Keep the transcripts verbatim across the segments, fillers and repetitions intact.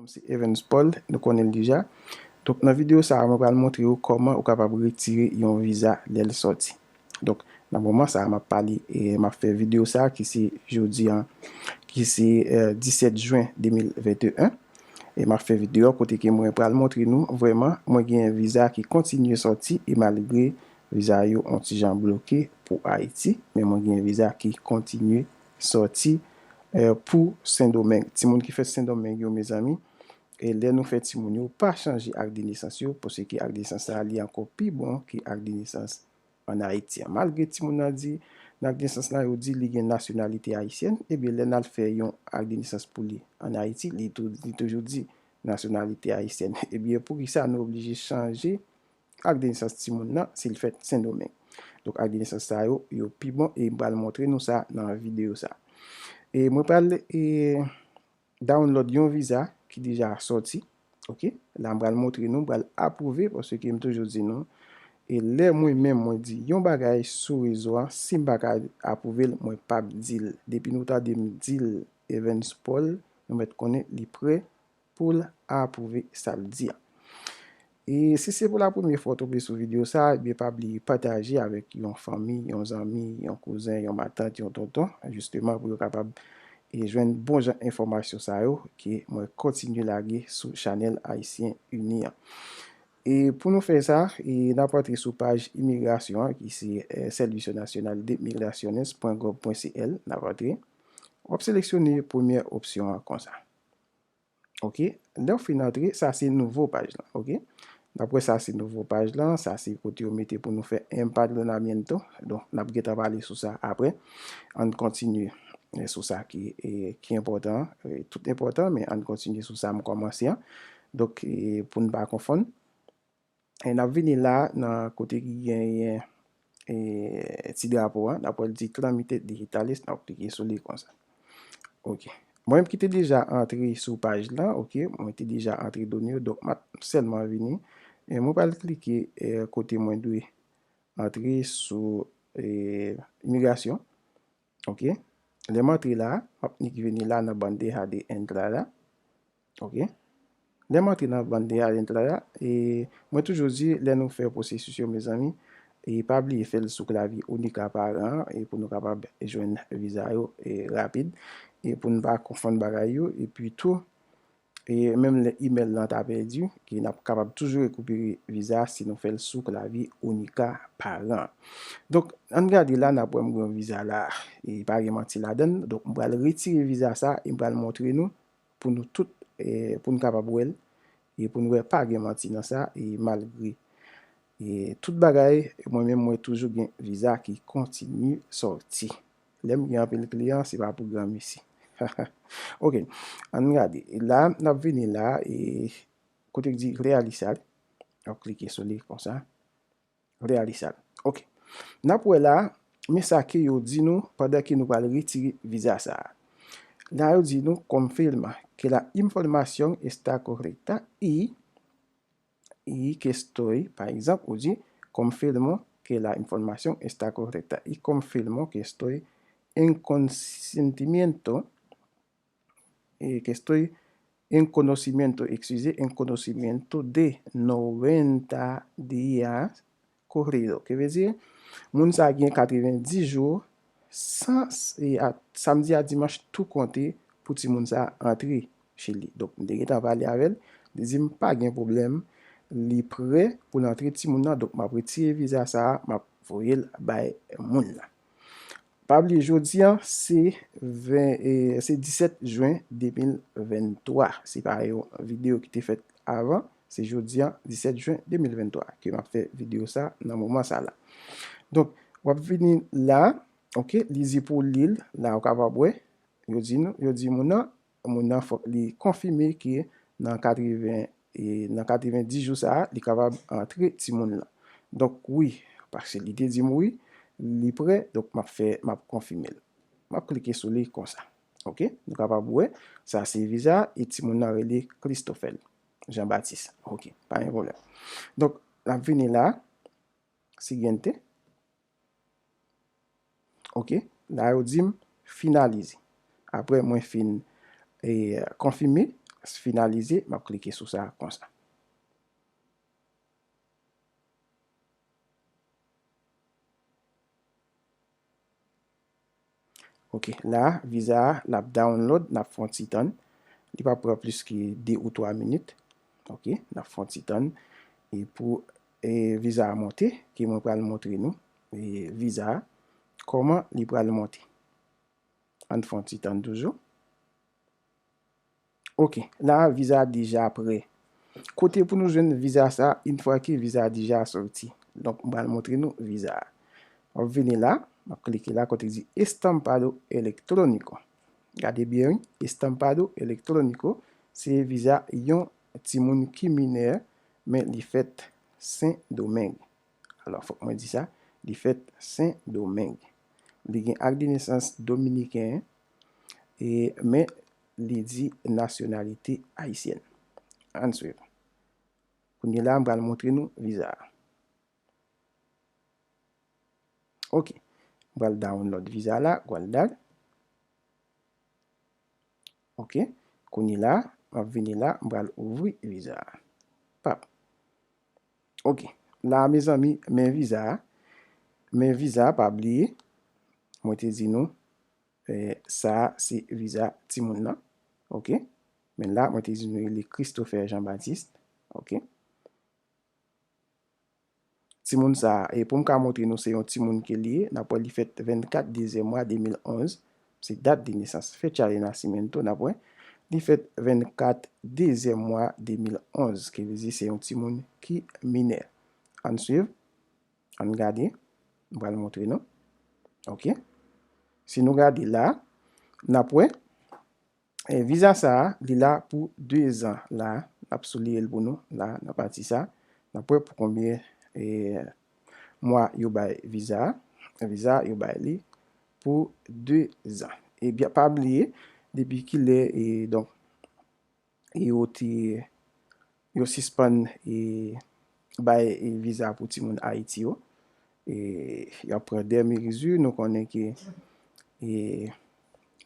Se Evans Paul, nou konnen l deja. Donk, nan videyo sa a, mwen pral montre w kòman ou kapab retire yon viza lè l sòti. Donk, nan moman sa a, m ap pale, e m ap fè videyo sa a ki se jodi a, ki se, eh, disèt jen de mil venteyen. E m ap fè videyo kote ke mwen pral montre nou vrèman, mwen gen yon viza ki kontinye sòti e malgre viza yo on ti jan bloke pou Ayiti, men mwen gen yon viza ki kontinye sòti, eh, pou Sendomeng. Timoun ki fèt Sendomeng yo, mezanmi, e lè nou fè timoun yo, pa chanje ak de nesans yo, paske ak de nesans sa a, li ankò pi bon ke ak de nesans ann Ayiti an. Malgre timoun nan di, nan ak de nesans la, yo di li gen nasyonalite ayisyèn, ebyen, lè n al fè yon ak de nesans pou li ann Ayiti, li tou-, li toujou di nasyonalite ayisyèn. Ebyen, poukisa nou oblije chanje ak de nesans timoun nan si l fèt Sendomeng? Donk, ak de nesans sa yo, yo pi bon, e m pral montre nou sa nan videyo sa. E mwen pral, e, download yon viza ki deja sòti. Ok? La, m pral montre nou, m pral apwouve, paske m toujou di nou, e lè mwen menm, mwen di yon bagay sou rezo a, si m pa ka apwouve l, mwen p ap di l. Depi nou tande m di l, Evans Paul, nou mèt konnen li prè pou l apwouve sa l di a. E si se pou la premye fwa w tonbe sou videyo sa, ebyen, pa bliye pataje avèk yon fanmi, yon zanmi, yon kouzen, yon matant, yon tonton, jisteman pou yo kapab, e, jwenn bon jan enfòmasyon sa yo ke mwen kontinye lage sou chanèl Ayisyen Ini an. E pou nou fè sa, e, n ap antre sou paj imigrasyon an, ki se, eh, Servicio Nacional de Migraciones pwen gov pwen C L, n ap antre. W ap seleksyone premyè opsyon an konsa. Ok? Lè w fin antre, sa se nouvo paj lan. Ok? N ap wè sa se nouvo paj lan, sa se kote yo mete pou nou fè empadronamiento. Donk, n ap gentan pale sou sa apre. Ann kontinye, eh, sou sa ki, eh, ki enpòtan. Eh, tout enpòtan, men ann kontinye sou sa m kòmanse an. Donk, eh, pou n pa konfonn. E n ap vini la nan kote ki genyen, e, ti drapo a, n ap wè l di Trámites Digitales, n ap klike sou li konsa. Ok. Mwen menm ki te deja antre sou paj lan, ok, mwen te deja antre done yo, donk m ap sèlman vini. E mwen pral klike, e, kote mwen dwe antre sou, e, imigrasyon. Ok. Lè m antre la, m ap nik vini la nan bandeja de entrada. Ok. Lè m antre nan bandeja de entrada, e mwen toujou di, lè nou fè pwosesis yo, mezanmi, e pa bliye fè l sou klavye Unica Paran an, e pou nou kapab jwenn viza yo, e rapid, e pou n pa konfonn bagay yo, epi tou, e menm lè imèl lan ta pèdi, ke n ap kapab toujou rekipere viza si nou fè l sou klavye Unica Paran. Donk, ann gade la, n ap wè m gen yon viza la, e pa gen manti ladan l. Donk, m pral retire viza sa, e m pral montre nou pou nou tout, e pou n kapab wè l, e pou n wè pa gen manti nan sa, e malgre, e tout bagay, mwen menm, mwen toujou gen viza ki kontinye sòti. Lè m gen anpil kliyan, se pa pou granmesi. Ok, ann gade. E la, n ap vini la, e kote k di realizar. N ap klike sou li konsa. Realizar. Ok. N ap wè la, men sa ke yo di nou pandan ke nou pral retire viza sa a. La, yo di nou, confirma que la información está correcta y y que estoy, pa egzanp, ou di, confirmo que la información está correcta y confirmo que estoy en consentimiento, eh, que estoy en conocimiento, excusez, en conocimiento de noventa días corrido. Ke vle di, moun sa gen katrevendis jou, san, e a, samdi a dimanch tou konte pou timoun sa antre Chili. Donk, m te gentan pale avè l, li di m pa gen pwoblèm, li prè pou l antre timoun nan, donk m ap retire viza sa a, m ap voye l bay moun nan. Pa bliye, jodi a, se ven, e, se disèt jen de mil venntwa. Se pa yon videyo ki te fèt avan, se jodi a, disèt jen de mil venntwa, ke m ap fè videyo sa nan moman sa la. Donk, w ap vini la, ok, li di pou li l, la ou kapab wè, yo di nou, yo di moun nan, moun nan fòk li konfime ke nan katreven, e nan katrevendis jou sa a, li kapab antre timoun lan. Donk, wi, paske li te di m wi, li prè, donk m ap fè, m ap konfime l. M ap klike sou li konsa. Ok? Nou kapab wè, sa se viza, e timoun nan rele Christoffel Jean Baptiste. Ok, pa gen pwoblèm. Donk, n ap vini la, siguiente. Ok, la yo di m finalize. Apre mwen fin, e, konfime, finalize, m ap klike sou sa konsa. Ok, la, viza a, l ap download, n ap fè yon ti tann. Li pa pran plis ke de ou twa minit. Ok, n ap fè yon ti tann. E pou e, viza a monte, ke mwen pral montre nou e, viza a, kòman li pral monte. Ann fè yon ti tann toujou. Ok, la viza a deja prè. Kote pou nou jwenn viza sa, yon fwa ke viza a deja sòti? Donk, m pral montre nou viza a. W ap vini la, m ap klike la kote di Estampado Electrónico. Gade byen, wi, Estampado Electrónico, se viza yon timoun ki minè, men li fèt Sendomeng. Alò, fòk mwen di sa, li fèt Sendomeng. Li gen ak de nesans dominiken, e, men li di nasyonalite ayisyèn. Ann swiv. Kounye la, m pral montre nou viza a. Ok. M pral download viza la, gwaldad. Ok. Kounye la, m ap vini la, m pral ouvri viza a. Pap. Ok. La, mezanmi, men viza a. Men viza a, pa bliye. Mwen te di nou, eh, sa a se viza timoun nan. Ok. Men la, mwen te di nou, li Christopher Jean Baptiste. Ok. Timoun sa a, e pou m ka montre nou se yon timoun ke li ye, n ap wè li fèt vennkat dezyèm mwa de mil onz, se dat de nesans, fecha de nacimiento, n ap wè li fèt vennkat dezyèm mwa de mil onz, ki vle di se yon timoun ki minè. Ann swiv, ann gade, m pral montre nou. Ok. Si nou gade la, n ap wè, E, viza sa a, li la pou de zan la. N ap souliye l pou nou la, nan pati sa. N ap wè pou konbyen, e, mwa yo bay viza a. Viza a, yo bay li pou de zan. Ebyen, pa bliye, depi kilè, e, donk, yo te, yo sispann, e, bay, e, viza pou timoun Ayiti yo. E, y ap pran dè mezi, nou konnen ke, e,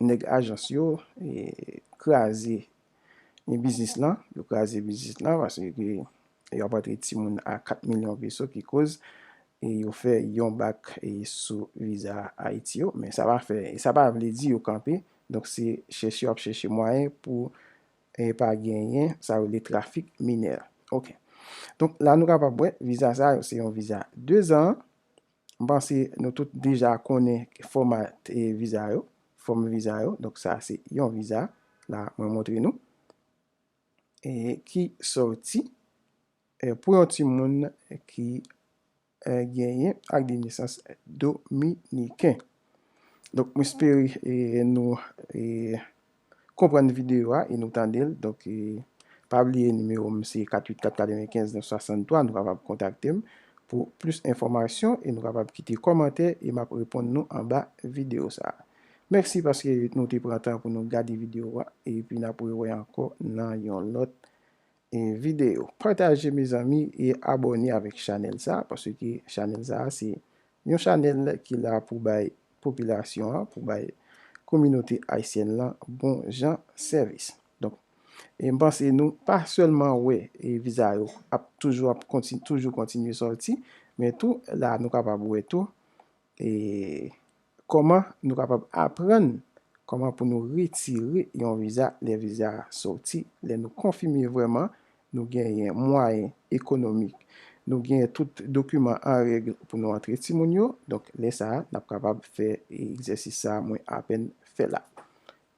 nèg ajans yo, e, kraze, e, biznis lan, yo kraze biznis lan, paske y ap antre timoun a kat milyon peso, ki koz, e, yo fè yon bak, e, sou viza Ayiti yo, men sa pa fè, e sa pa vle di yo kanpe, donk se chèche, y ap chèche mwayen pou, e, pa genyen, sa yo rele trafik minè. Ok. Donk la nou kapab wè, viza sa yo, se yon viza de zan, M panse nou tout deja konnen fòma, e, viza yo, fòm viza yo. Donk sa se yon viza, la mwen montre nou, e, ki sòti, e, pou yon timoun ki, e, genyen ak de nesans dominiken. Donk, m espere, e, nou, e, konprann videyo a e nou tande l. Donk, e, pa bliye nimewo m se kat uit kat katrevenkenz nèf swasanntwa. Nou kapab kontakte m pou plis enfòmasyon e nou kapab kite kòmantè e m ap reponn nou anba videyo sa a. Mèsi paske nou te pran tan pou nou gade videyo a, epi n ap rewè ankò nan yon lòt e, videyo. Pataje, mezanmi, e abòne avèk chanèl sa a, paske chanèl sa a se yon chanèl ki la pou bay popilasyon an, pou bay kominote ayisyèn lan bon jan sèvis. Donk, e m panse nou pa sèlman wè, e, viza yo ap toujou, ap kontin-, toujou kontinye sòti, men tou la nou kapab wè tou e, kòman nou kapab aprann kòman pou nou retire yon viza lè viza a sòti, lè nou konfime vrèman nou genyen mwayen ekonomik, nou genyen tout dokiman an règ pou nou antre timoun yo. Donk, lè sa a, n ap kapab fè egzèsis sa a mwen apèn fè la.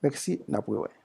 Mèsi, n ap rewè.